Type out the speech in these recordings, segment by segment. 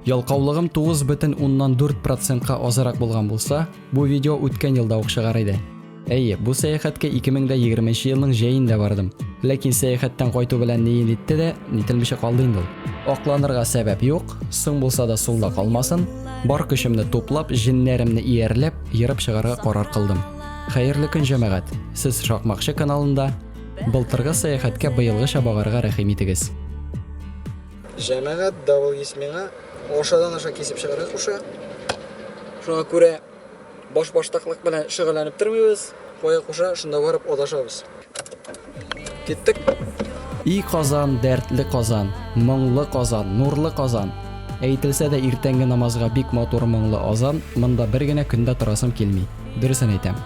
Ялкаулыгым 9,4 процентка азрак булган булса, бу видео үткән елда ук чыгар иде. Әйе, бу сәяхәткә 2020 елның җәендә бардым. Ләкин сәяхәттән кайту белән ниен итте дә, нителмичә калды инде ул. Акланырга сәбәп юк, соң булса да сулда калмасын, бар көчемне туплап, җеннәремне иярләп, ерып чыгарга карар кылдым. Хәерле көн, җәмәгать! Сез Шакмакчы каналында. Былтыргы сәяхәткә быелгыча багарга рәхим итегез. Җәмәгать, давыл ис миңа ашадан аша кисеп чыгарга куша. Шуңа күрә башбаштаклык белән шөгыльләнеп тормыйбыз. Кая куша, шунда барып адашабыз. Киттек. И Казан, дәртле Казан, моңлы Казан, нурлы Казан! Әйтелсә дә иртәнге намазга бик матур моңлы азан, монда бер генә көн дә торасым килми. Дөресен әйтәм.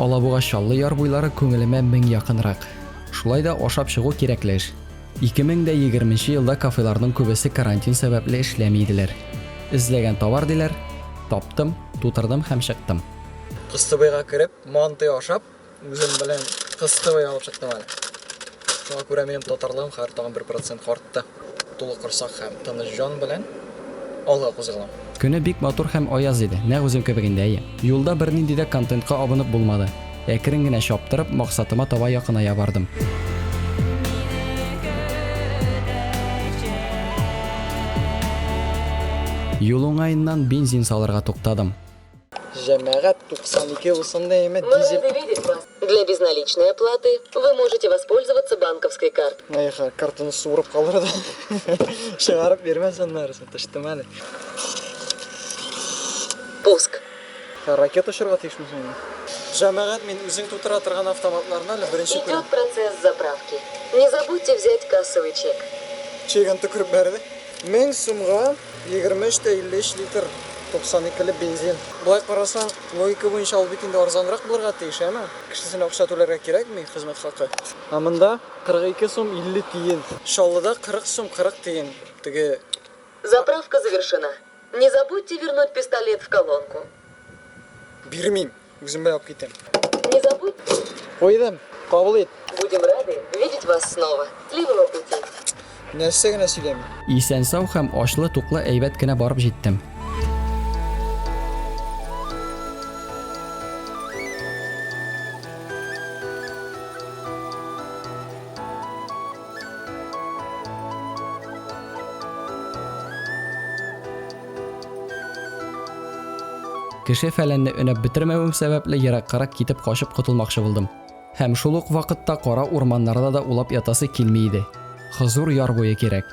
Алабуга Чаллы яр буйлары күңелемә мең якынрак. Шулай да ашап чыгу кирәкле эш. 2020 елда кафеларның күбесе карантин сәбәпле эшләми иделәр. Эзләгән товар диләр, таптым, тутырдым һәм чыктым. Кыстыбыйга кереп, мантый ашап, үзем белән кыстыбый алып чыктым әле. Шуңа күрә минем татарлыгым хәзер тагын бер процентка артты. Тулы корсак һәм тыныч җан белән алга кузгалам. Көне бик матур һәм аяз иде, нәкъ үзем кебек инде, әйе. Юлда бернинди дә контентка абынып булмады. Әкрен генә чаптырып, максатыма таба якыная бардым. Юл уңаеннан бензин салырга туктадым. Җәмәгать 92 булсын да әйме, Мы дизель. рады видеть вас. Для безналичной оплаты вы можете воспользоваться банковской картой. Әйха, картаны суырып калыр да. Чыгарып бирмәс аннары, тычтым әле. Пуск. Ракета очырга тиешме соң инде? Җәмәгать, мин үзең тутыра торган автоматларны әле беренче күрәм. Идет процесс заправки. Не забудьте взять кассовый чек. Чегын төкереп бәрде. 1000 сумга 23 тә 53 литр 92 ле бензин. Болай карасаң, логика буенча ул бит инде арзанрак булырга тиеш, әме? Кешесенә акча түләргә кирәкми, хезмәт хакы. Ә монда 42 сум 50 тиен. Чаллыда 40 сум 40 тиен. Теге Заправка завершена. Не забудьте вернуть пистолет в колонку. Бирмим, үзем белән алып китәм. Не забудь. Куйдым, кабул ит. Будем рады видеть вас снова. Счастливого пути. Нәрсә генә сөйләми. Исән-сау һәм ачлы-туклы әйбәт кенә барып җиттем. Кеше фәләнне өнәп бетермәвем сәбәпле ераккарак китеп качып котылмакчы булдым. Һәм шул ук вакытта кара урманнарда да улап ятасы килми иде. Хозур яр буе кирәк.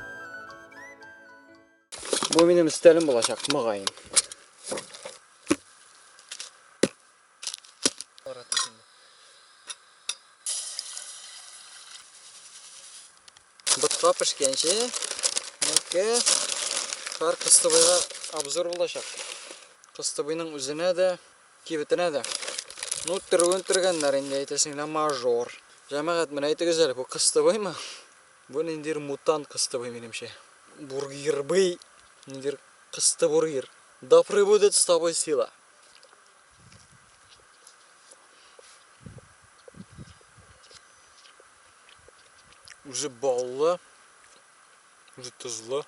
Бу минем өстәлем булачак, мөгаен. Ботка пешкәнче, мөккә кар кыстыбыйга обзор булачак. Кыстыбыйның үзенә дә, кибетенә дә. Ну, төрүен төргәннәр инде, әйтәсең лә, мажор. Җәмәгать, менә әйтегез әле, бу кыстыбыймы? Бу ниндидер мутант кыстыбый, минемчә. Бургербый, ниндидер кыстыбургер. Да пребудет с тобой сила. Үзе баллы, үзе тозлы.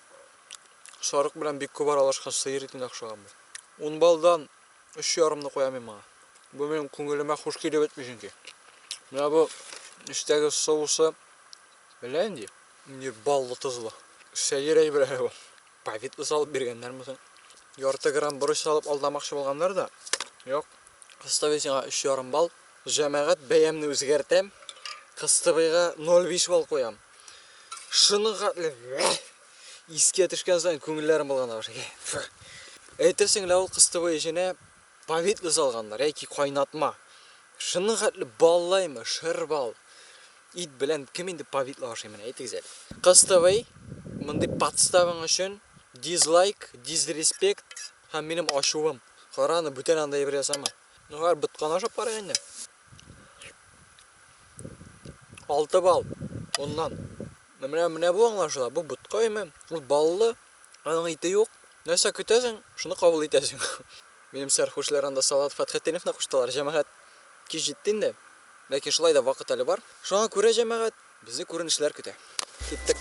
Сарык белән бик күп аралашкан сыер итенә охшаган бу. 10 баллдан 3,5-ны куям мин моңа. Бу минем күңелемә хуш килеп бетми чөнки. Менә бу эчтәге соусы белә инде, инде баллы тозлы. Сәер әйбер әле бу. Повидло салып биргәннәрме соң? Ярты грамм борыч салып алдамакчы булганнар да. Юк. Кыстыбый сиңа 3,5 балл. Җәмәгать, бәямне үзгәртәм. Кыстыбыйга 0,5 балл куям. Шуның хәтле искә төшкән саен күңелләрем болгана башлый. Әйтерсең лә ул кыстыбый эченә повидло салганнар яки кайнатма. Шуның хәтле баллаймы, шыр бал. Ит белән кем инде повидло ашый менә, әйтегез әле. Кыстыбый, мондый подставаң өчен дизлайк, дизреспект һәм минем ачуым. Кара аны, бүтән андай әйбер ясама. Ну, хәзер ботканы ашап карыйк инде. 6 балл. Оннан. Менә менә бу аңлашыла. Бу ботка име? Ул баллы. Аның ите юк. Нәрсә көтәсең, шуны кабул итәсең. Минем сәрхушләр анда Салават Фәтхетдиновны куштылар. Җәмәгать, кич җитте инде. Ләкин шулай да вакыт әле бар. Шуңа күрә, җәмәгать, безне күренешләр көтә. Киттек.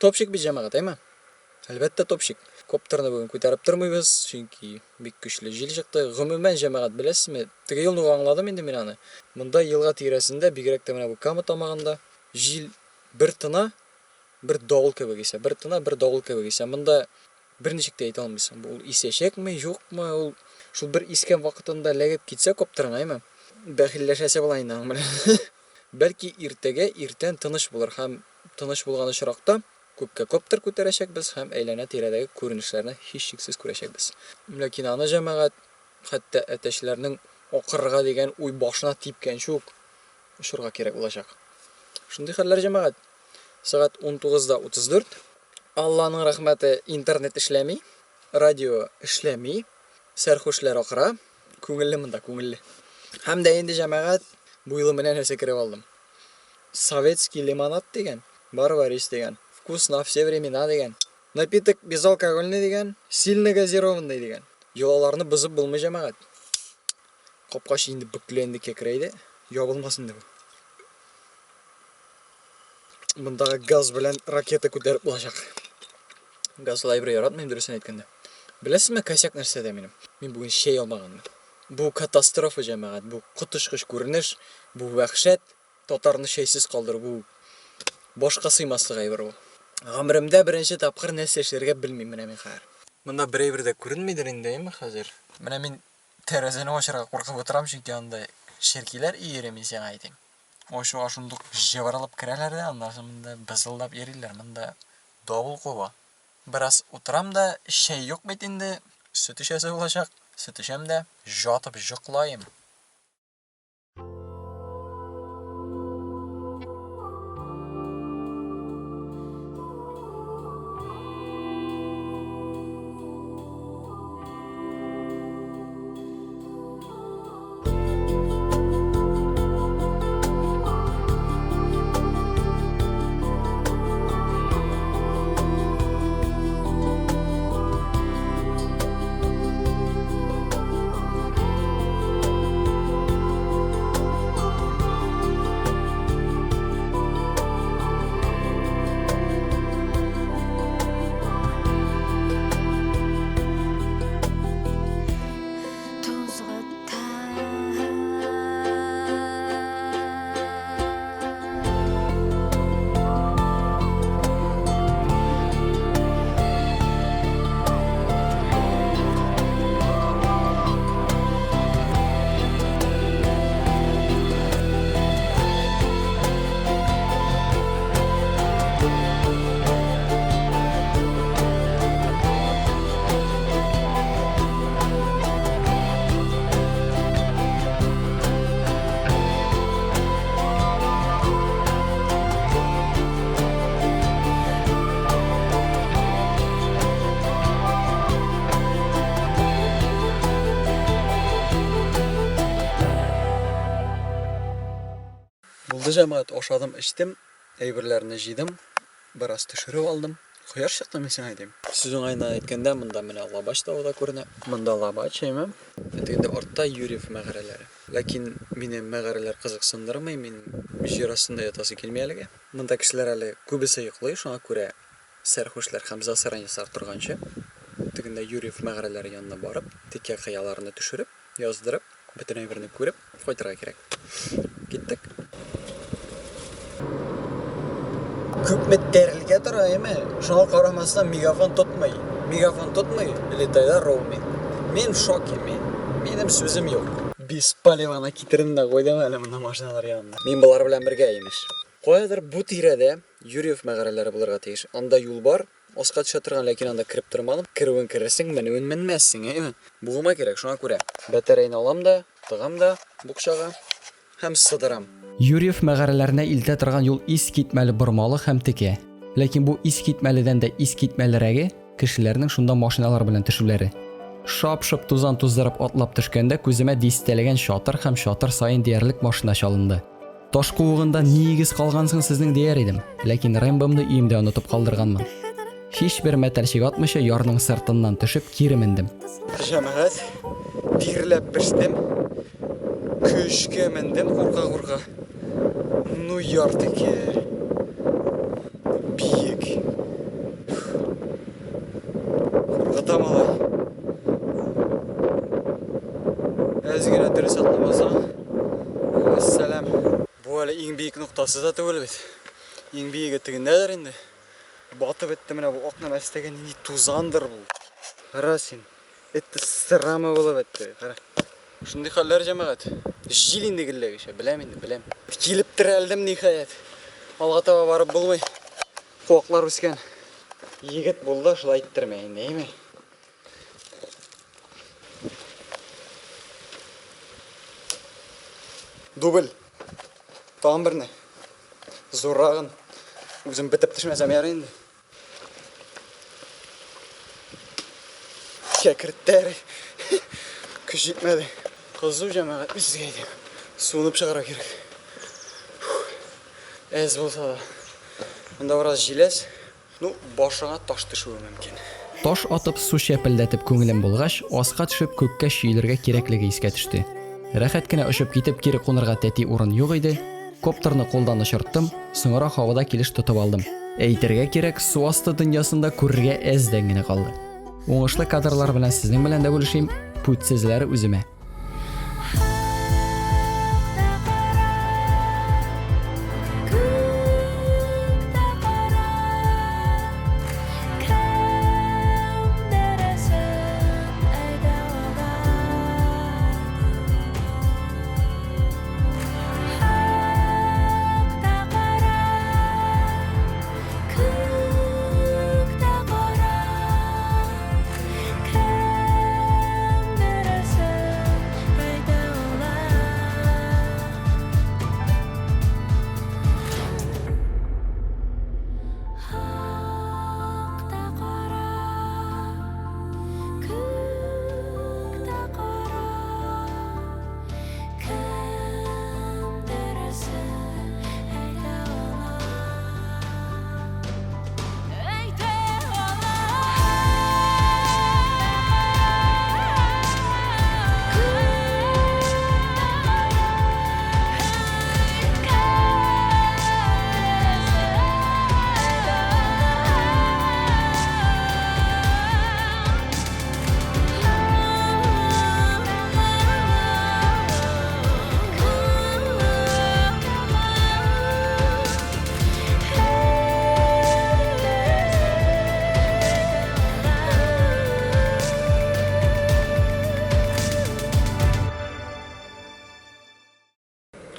Топчик бит, җәмәгать, әйме? Әлбәттә, топчик. Коптерны бүген күтәреп тормыйбыз, чөнки бик көчле җил чыкты. Гомумән, җәмәгать, беләсезме, теге елны ук аңладым инде мин аны. Монда елга тирәсендә, бигрәк тә менә бу Кама тамагында, җил бер тына, бер давыл кебек исә, бер тына, бер давыл кебек исә. Монда берничек тә әйтә алмыйсың, бу ул исәчәкме, юкмы, ул шул бер искән вакытында эләгеп китсә коптерыңа, әйме, бәхилләшәсе була инде аның белән. Бәлки иртәгә иртән тыныч булыр һәм тыныч булган очракта күккә коптер күтәрәчәкбез һәм әйләнә-тирәдәге күренешләрне һичшиксез күрәчәкбез. Ләкин аны, җәмәгать, хәтта әтәчләрнең акырырга дигән уй башына типкәнче үк очырга кирәк булачак. Шундый хәлләр, җәмәгать. Сәгать 19:34. Алланың рәхмәте, интернет эшләми, радио эшләми, сәрхүшләр акыра. Күңелле монда, күңелле. Һәм дә инде, җәмәгать, бу юлы менә нәрсә кереп алдым. Советский лимонад дигән, Барбарис дигән, вкус на все времена дигән, напиток безалкогольный дигән, сильно газированный дигән. Йолаларны бозып булмый, җәмәгать. Капкач инде бөкләнде, кәкрәйде, ябылмас инде бу. Мондагы газ белән ракета күтәреп булачак. Газлы әйбер яратмыйм, дөресен әйткәндә. Беләсезме, косяк нәрсәдә минем? Мин бүген чәй алмаганмын. Бу катастрофа, җәмәгать, бу коточкыч күренеш, бу вәхшәт, татарны чәйсез калдыру, бу башка сыймаслык әйбер бу. Гомеремдә беренче тапкыр нәрсә эшләргә белмим менә мин хәзер. Монда бер әйбер дә күренмидер инде, әйеме хәзер? Менә мин тәрәзәне ачарга куркып утырам, чөнки анда черкиләр өере, мин сиңа әйтим. Ачуга шундук җыбырылып керәләр дә, аннан соң монда бызылдап йөриләр, монда давыл куба. Бераз утырам да, чәй юк бит инде, сөт эчәсе булачак, сөт эчәм дә, җатып җоклаем. Булды, җәмәгать, ашадым, эчтем, әйберләрне җыйдым, бераз төшереп алдым. Кояш чыкты, мин сиңа әйтим. Сүз уңаеннан әйткәндә, монда менә Лабач тавы да күренә. Монда Лабач, әйме? Ә тегендә артта Юрьев мәгарәләре. Ләкин мине мәгарәләр кызыксындырмый, мин җир астында ятасы килми әлегә. Монда кешеләр әле күбесе йоклый, шуңа күрә сәрхүшләр һәм засранецлар торганчы, тегендә Юрьев мәгарәләре янына барып, текә кыяларны төшереп, яздырып, бөтен әйберне күреп кайтырга кирәк. Киттек. Күпме тәрелкә тора, әйме? Шуңа карамастан мегафон тотмый. Мегафон тотмый, летайда роуминг. Мин в шоке, мин. Минем сүзем юк. Без палеваны китердем дә куйдым әле монда машиналар янына. Мин болар белән бергә, имеш. Каядыр бу тирәдә Юрьев мәгарәләре булырга тиеш. Анда юл бар, Аска төшә торган, ләкин анда кереп тормадым. Керүен керерсең, менүен менмәссең, әйеме? Бугыма кирәк, шуңа күрә. Бәтәрәйне алам да, тыгам да букчага һәм сыдырам. Юрьев мәгарәләренә илтә торган юл искитмәле бормалы һәм текә. Ләкин бу искитмәледән дә искитмәлерәге, кешеләрнең шунда машиналар белән төшүләре. Шап-шоп тузан туздырып атлап төшкәндә күземә дистәләгән чатыр һәм чатыр саен диярлек машина чалынды. Таш куыгында ниегез калган соң сезнең дияр идем, ләкин Рэмбомны өемдә онытып калдырганмын. Һичбер мәтәлчек атмыйча ярның сыртыннан төшеп кире мендем. Җәмәгать, тирләп пештем. Көчкә мендем курка-курка. Ну яр текә. Биек. ята, малай. Әз генә дөрес атламасаң, вәссәлам. Бу әле иң биек ноктасы да түгел бит. Иң биеге тегендәдер инде. Батып бетте менә бу ак нәмәстәге нинди тузандыр бу. Кара син. Эт сырама булып бетте. Кара. Шундый хәлләр, җәмәгать. Җил инде гелләгечә, беләм инде, беләм. Килеп терәлдем, ниһаять. Алга таба барып булмый. Куаклар үскән. Егет булды, шулай иттермә инде, әйме? Дубль. Тагын берне. Зуррагын. Үзем бетеп төшмәсәм ярый инде. Кәкерттәр. Көч җитмәде. Кызу җәмәгать, мин сезгә әйтәм. Суынып чыгарга кирәк. Әз булса да. Монда бераз җиләс. Ну, башыңа таш төшүе мөмкин. Таш атып, су чәпелдәтеп күңелем булгач, аска төшеп күккә чөелергә кирәклеге искә төште. Рәхәт кенә очып китеп кире кунырга тәти урын юк иде. Коптерны кулдан очырттым, соңрак һавада килеш тотып алдым. Әйтергә кирәк, су асты дөньясын да күрергә әздән генә калды. Уңышлы кадрлар белән сезнең белән дә бүлешим, пүтсезләре үземә.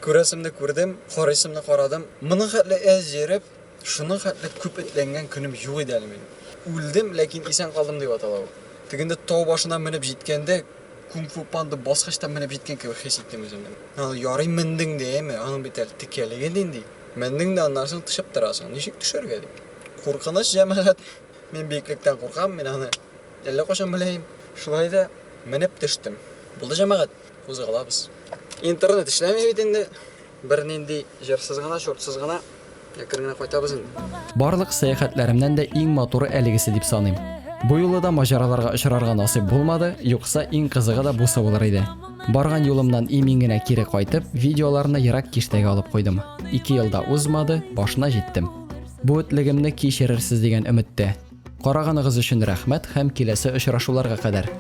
Күрәсемне күрдем, карыйсымны карадым. Моның хәтле әз йөреп, шуның хәтле күп этләнгән көнем юк иде әле минем. Үлдем, ләкин исән калдым дип атала ул. Тегендә тау башына менеп җиткәндә, Кунг-фу панда баскычтан менеп җиткән кебек хис иттем үземне. Аны ярый мендең дә, әйме, аның бит әле текәлеге нинди. Мендең дә аннан соң төшеп торасың. Ничек төшәргә дип. Куркыныч, җәмәгать. Мин биеклектән куркам, мин аны әллә кайчан беләм. Шулай да менеп төштем. Булды, җәмәгать, кузгалабыз. Интернет эшләми бит инде. Бернинди җырсыз гына, чортсыз гына әкрен генә кайтабыз инде. Барлык сәяхәтләремнән дә иң матуры әлегесе дип саныйм. Бу юлы да маҗараларга очрарга насыйп булмады, юкса иң кызыгы да бусы булыр иде. Барган юлымнан имин генә кире кайтып, видеоларны ерак киштәгә алып куйдым. Ике ел да узмады, башына җиттем. Бу этлегемне кичерерсез дигән өметтә. Караганыгыз өчен рәхмәт һәм киләсе очрашуларга кадәр.